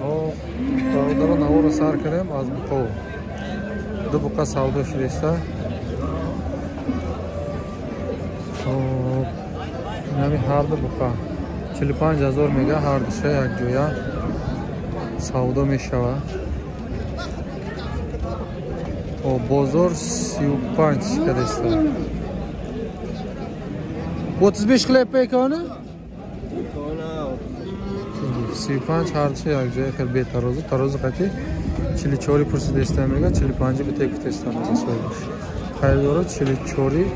Бародаро наворо сар кардем аз буқо. Ду буқа савдо шудеста. Инами ҳарду буқа 45 ҳазор мега, ҳардуша якҷоя савдо мешавад. Бозор 35 кадеста. 35 хлеб пекона? 35 ҳардуша якҷоя хел бетарозу, тарозу қати 44 пурсидеста мега, 45 битек кутеста мега соҳибаш. Харидоро 44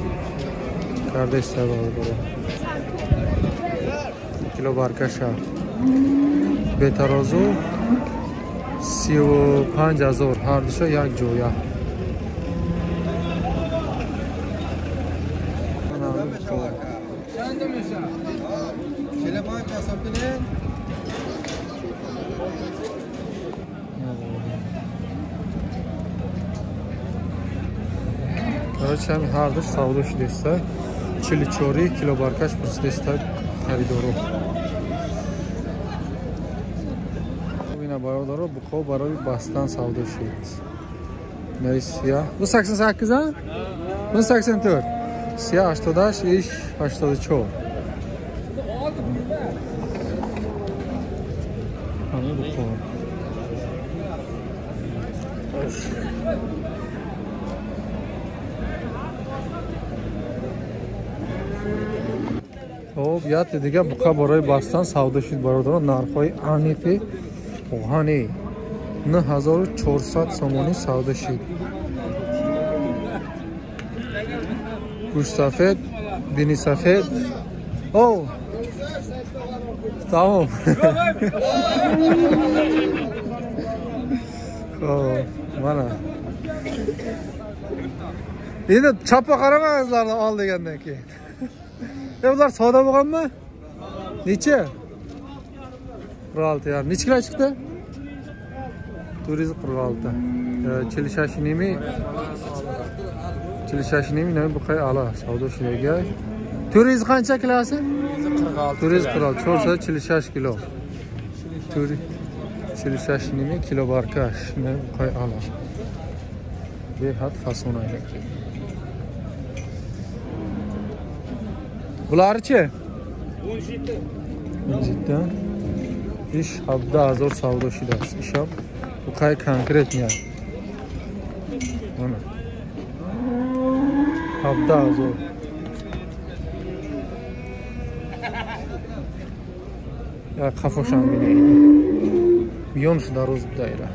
кардеста бародаро. Кило баркаша. Бетарозу 35 ҳазор ҳардуша якҷоя. Короче, ҳами ҳардуш савдо шудеста. 44 кило баркаш пурсидеста харидоро. Ина бародаро буқо барои бастан савдо шуд. Инаи сия. Бу 88, бу 84. Сия 88, иш 84. Ҳами буқо. Хоб, яте дига буқа барои бастан савдо шуд бародаро. Нархҳои аниқи оҳани 9400 сомонӣ савдо шуд. Гӯшсафед, бинисафед. О, тамом. Хоб, мана. Endi chappa qaramangizlarni ol degandan keyin. Bular savdo bo'lganmi? Necha? 46 yarim. Necha kilo chiqdi? 446. 46 nimi? 46 nimi nima bu qay ala savdo shunaga. 400 qancha kilosi? 446. 446 kilo. 446 nimi kilo barkash. Nima bu qay ala. Behad fason ayaki. Bularchi? 17. 17. Ish 17 ҳазор савдо шудааст. Ишам буқай конкретния. Mana. 17 ҳазор. Я қафошам бинед. Миёнш дароз будаира.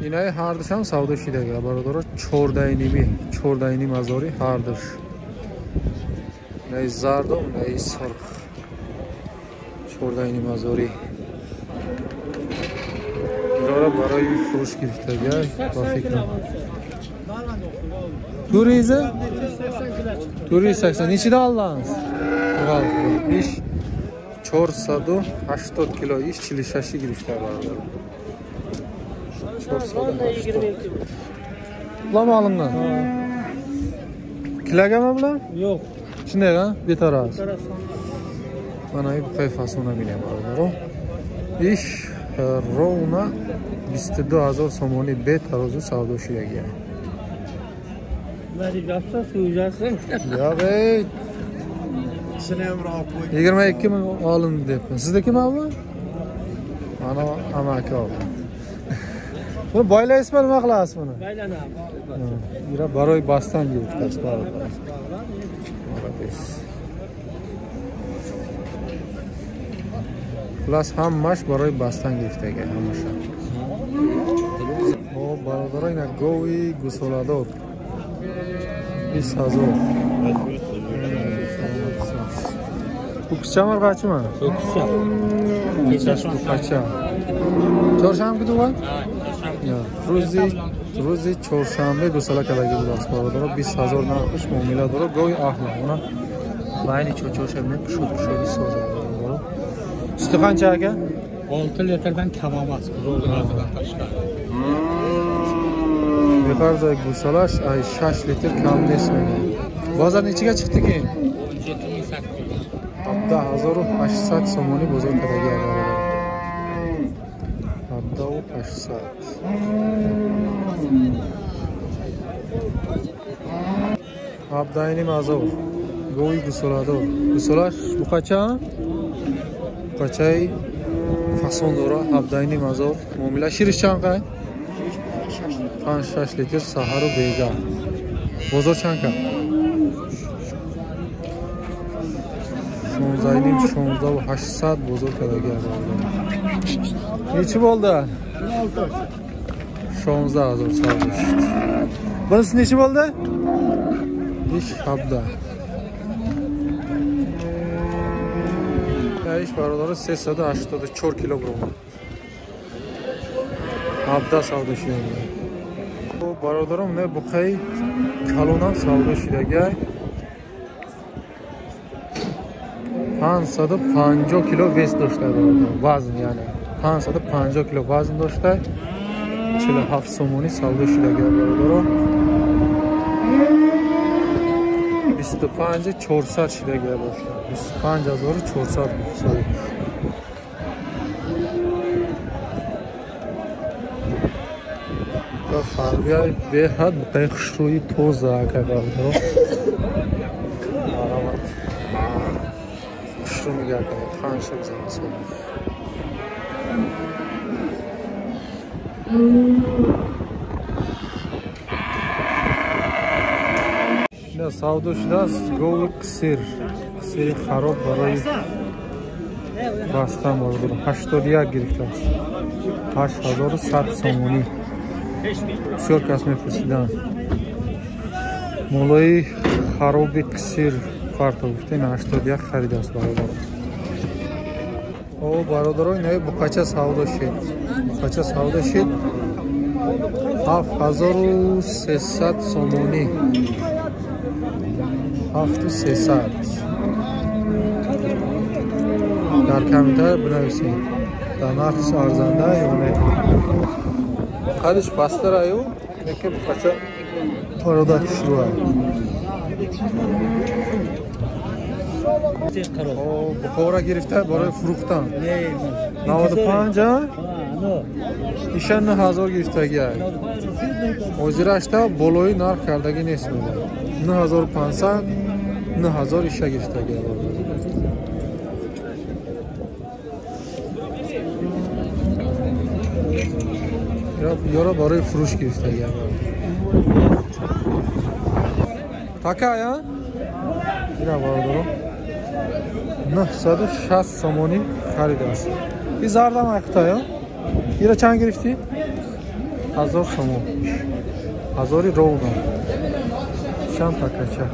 Инаи ҳардушам савдо шидага бародаро 14.5, 14.5 ҳазори ҳардуш. Инаи зарду, инаи сурх. 14.5 ҳазори. Инора барои фурӯш гирифтага ба фикрам. Туриза? Туриз 80. Нечида алдыңыз? Иш 480 кило, иш 46 гирифта бародаро. 480. Bular mı alıngan? Kilogami bular? Yo'q. Shunday ha, betaraz. Mana bu qayfasini bilaman. Ish ровно 22 ҳазор сомонӣ бетарозу савдо шудаги. Yo'q, ey. 22 ming olindi debman. Sizdakimi bu? Mana amaki oldi. Buni boylaysizmi, nima qilasiz buni? Baylanadi. Ira barой бастан гирифтааст бародар. Молодец. Хулас ҳамаш барои бастан гирифтага, ҳамаша. О, бародаро, ина гови гусоладор. 20 ҳазор. Ho'kizchami, urg'achimi? Ho'kizcha. Ho'kizcha. Chorshanba kuni? Рӯзи чоршанбе гусола кадаги будааст бародаро. 20 ҳазор нархш муомила дорад. Гови аҳла. Она байни чочоша мепушуд, пушуди созад бародаро. Suti qancha aka? 6 litrdan kam emas, buzovlardan tashqari. Beqarza gusolash ay 6 litr kam emas. Bozor nechiga chiqdi keyin? 17800. 17800 сомонӣ бозор кардагӣ бародар. 17800. 17,5 ҳазор. Гови гусоладор. Гусолаш буқача? Буқачаи фасон дора. 17,5 ҳазор. Муомила шириш чанд қай? 5-6 литр саҳару бега. Бозор чанд кам? 16,5, 16,800 бозор кардагӣ. Нечи bo'ldi? 16 000 savdo shid. Bunisi nechi bo'ldi? Ish 17. Иш бародаро 384 кило баромад. 17 савдо шидаги. Бародаром, не буқаи калонам савдо шидагай. 550 кило вес дошта бародар. Вазн яъне 550 кило вазн дошта. 47 сомонӣ савдо шидагай бародаро. 25 400 шидагай бошад. 25400 гуфт. Фарбияи беҳад буқаи хушрӯи тоза ака бародаро. Марамат. Хушрӯ мегардад. Ханша бизанад соҳиб. Ина савдо шудааст гови қисир. Қисири хароб барои бастан бародаро. 81 гирифтааст. 8100 сомонӣ. Бисёр кас мепурсиданд. Молои хароби қисир фарто гуфта ин 81 харидааст бародаро. О бародаро, инаи буқача савдо шид. Буқача савдо шид 7300 сомонӣ. 7300. Дар комментария бинависед. Дар нархиш арзанда ё не? Қадиш пасттараю, лекин буқача бародар хушрӯа. Буқора гирифта барои фурӯхтан. 95 а? Иша 9000 гирифтагиай. Ҳозирашта болои нарх кардагӣ нест мегӯяд. 9500, 9000 иша гирифтагиай. Ёро барои фурӯш гирифтагиай. Такая? Ина бародаро 960 сомонӣ харидааст. И зардам айхтая? Ира чанд гирифтӣ? 1000 сомон. 1000 ровно. Чанд такача?